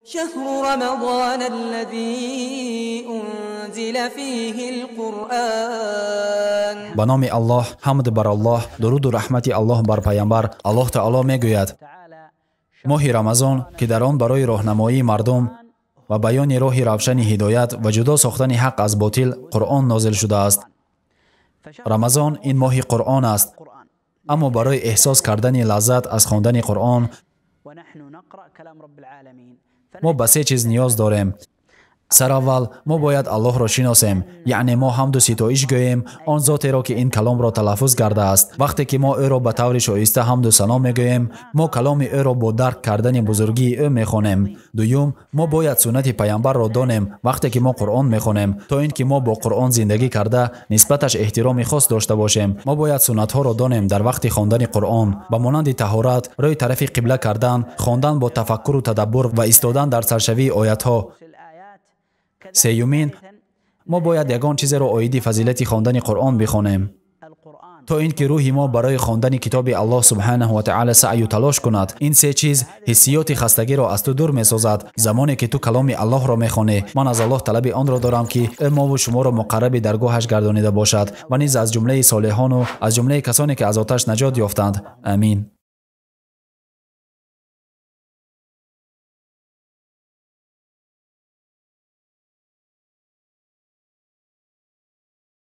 شهر رمضان الذي أنزل فيه القرآن. Ба номи Аллоҳ, ҳамд бар Аллоҳ, дуруду раҳмати Аллоҳ бар Пайғамбар. Аллоҳ Таоло мегӯяд: моҳи Рамазон, ки дар он барои роҳнамоии мардум ва баёни роҳи равшани ҳидоят ва ҷудо сохтани ҳақ аз ботил Қуръон нозил шудааст. Рамазон ин моҳи Қуръон аст, аммо барои эҳсос кардани лаззат аз хондани Қуръон мо ба се чиз ниёз дорем. Сараввал мо бояд Аллоҳро шиносем, яъне мо ҳамду ситоиш гӯем он зотеро, ки ин каломро талаффуз кардааст. Вақте ки мо ӯро ба таври шоиста ҳамду сано мегӯем, мо каломи ӯро бо дарк кардани бузургии ӯ мехонем. Дуюм, мо бояд суннати Пайғамбарро донем вақте ки мо Қуръон мехонем, то ин ки мо бо Қуръон зиндагӣ карда нисбаташ эҳтироми хос дошта бошем. Мо бояд суннатҳоро донем дар вақти хондани Қуръон, ба монанди таҳорат, рӯи тарафи қибла кардан, хондан бо тафаккуру тадаббур ва истодан дар саршавии оятҳо. Сеюмин, мо бояд ягон чизеро оиди фазилати хондани Қуръон бихонем, то ин ки рӯҳи мо барои хондани китоби Аллоҳ субҳанаҳу ва таъала саъю талош кунад. Ин се чиз ҳиссиёти хастагиро аз ту дур месозад замоне ки ту каломи Аллоҳро мехонӣ. Ман аз Аллоҳ талаби онро дорам, ки ӯ мову шуморо муқарраби даргоҳаш гардонида бошад ва низ аз ҷумлаи солеҳону аз ҷумлаи касоне, ки аз оташ наҷот ёфтанд. Амин.